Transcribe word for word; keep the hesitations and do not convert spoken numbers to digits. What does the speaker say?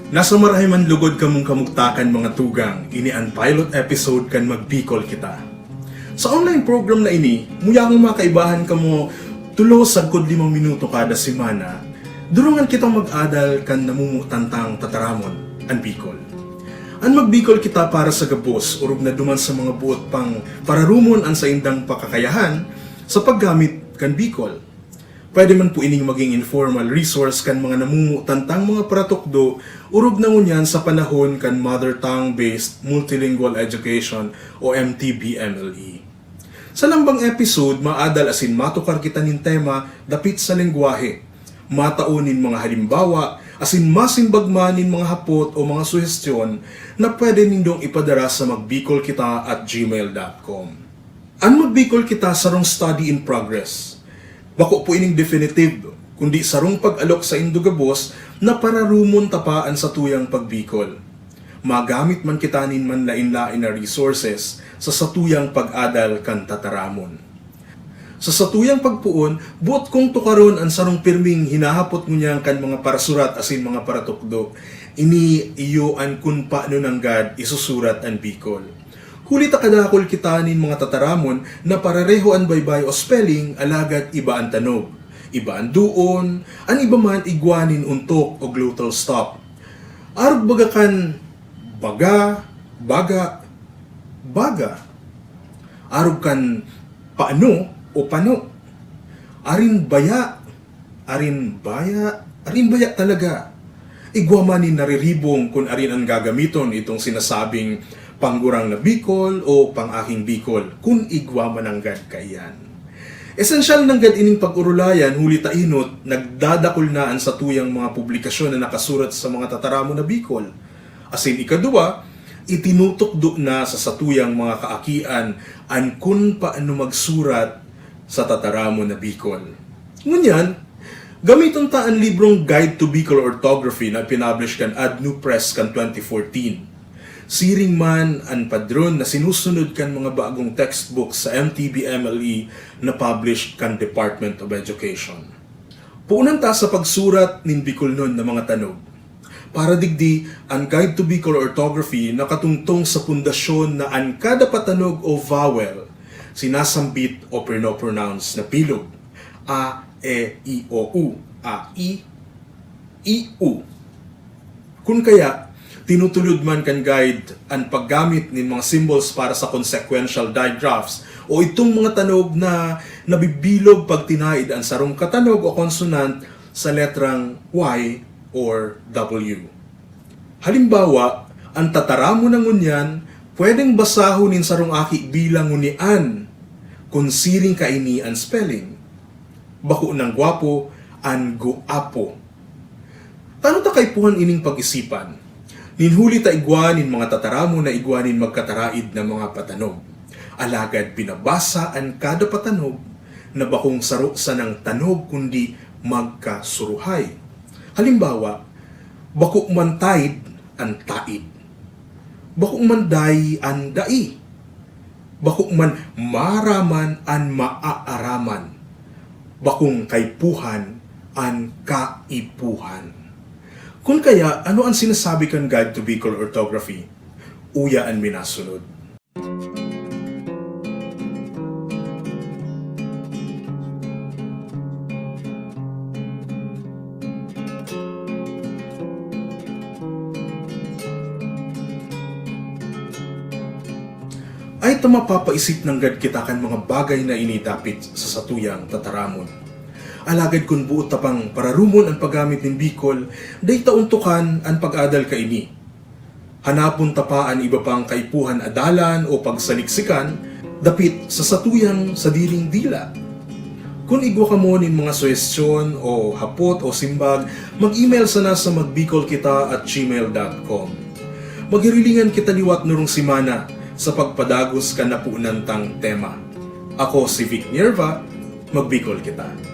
Nasa marahay man lugod kamong kamugtakan, mga tugang, ini an pilot episode kan Magbikol Kita. Sa online program na ini, muya akong makaibahan kamo tulo sagkod limang minuto kada semana, durungan kitang mag-adal kan namumutantang tataramon, an Bicol. An Magbikol Kita para sa gabos, orog na duman sa mga boot pang pararumon an saindang pakakayahan sa paggamit kan Bicol. Pwede man po ining maging informal resource kan mga namumutantang mga paratukdo, orog na ngunyan sa panahon kan Mother Tongue-Based Multilingual Education o M T B M L E. Sa lambang episode, maadal asin matukar kita nin tema dapit sa lengwahe. Matao nin mga halimbawa, asin masimbag man nin mga hapot o mga suhestyon na pwede nindong ipadara sa magbicol-kita at gmail dot com. An Magbicol Kita sarong study in progress. Bako po ining definitive, kundi sarong pag-alok saindo gabos na pararumon ta pa an satuyang pagbikol. Magamit man kita nin manlaen-laen na resources sa satuyang pag-adal kan tataramon. Sa satuyang pagpoon, boot kong tukaron an sarong pirming hinahapot ngunyan kan mga parasurat asin mga paratukdo. Ini iyo an kun paano nanggad isusurat an Bicol. Huli ta kadakul kita nin mga tataramon na parareho an baybay o spelling, alagad iba an tanog, iba an doon, an iba man igwa nin ontok o glottal stop. Arog baga kan baga, baga, baga. Arog kan paano o pano. Arin baya, arin baya, arin baya talaga. Igwa man nin nariribong kun arin an gagamiton itong sinasabing panggurang na Bicol o pang-aking Bicol, kun igwa man nanggad kaiyan. Esensyal nanggad ining pag-orolayan, huli ta inot, nagdadakul na an satuyang mga publikasyon na nakasurat sa mga tataramon na Bicol. Asin ikaduwa, itinutukdo na sa satuyang mga kaakian an kun paano magsurat sa tataramon na Bicol. Ngunyan, gamiton ta an librong Guide to Bicol Orthography na pinablish kan Adnu Press kan twenty fourteen. Siring man an padron na sinusunod kan mga bagong textbook sa M T B M L E na published kan Department of Education. Puunan ta sa pagsurat nin Bicolnon na mga tanog. Para digdi, an Guide to Bicol Orthography nakatungtong sa pundasyon na an kada patanog o vowel sinasambit o pinopronounce na bilog. A, e, i, o, u. A, i, i, u. Kun kaya, tinutulod man kan guide an paggamit nin mga symbols para sa consequential digraphs o itong mga tanog na nabibilog pag tinaed an sarong katanog o consonant sa letrang Y or W. Halimbawa, an tataramon na ngunyan pwedeng basahon nin sarong aki bilang ngunian kun siring kaini an spelling. Bako nang gwapo an guapo. Tano ta kaipuhan ining pag-isipan? Nin huli ta igwa nin mga tataramon na igwa nin magkataraid na mga patanog. Alagad binabasa an kada patanog na bakong saro sanang tanog kundi magkasuruhay. Halimbawa, bako man taid an taid. Bako man dai an dai. Bako man maraman an maaaraman. Bakong kaipuhan an kaipuhan. Kun kaya, ano an sinasabi kan Guide to Bicol Orthography? Uya an minasunod. Ay ta mapapaisip nanggad kita kan mga bagay na ini dapit sa satuyang tataramon. Alagad kun boot ta pang pararumon an paggamit nin Bicol, dai ta ontokan an pag-adal kaini. Hanapon ta pa an iba pang kaipuhan adalan o pagsaliksikan dapit sa satuyang sadiring dila. Kun igwa kamo nin mga suhestyon o hapot o simbag, mag-email sana sa magbicolkita at gmail dot com. Maghirilingan kita liwat nurong semana sa pagpadagos kan naponan tang tema. Ako si Vic Nierva, Magbicol Kita.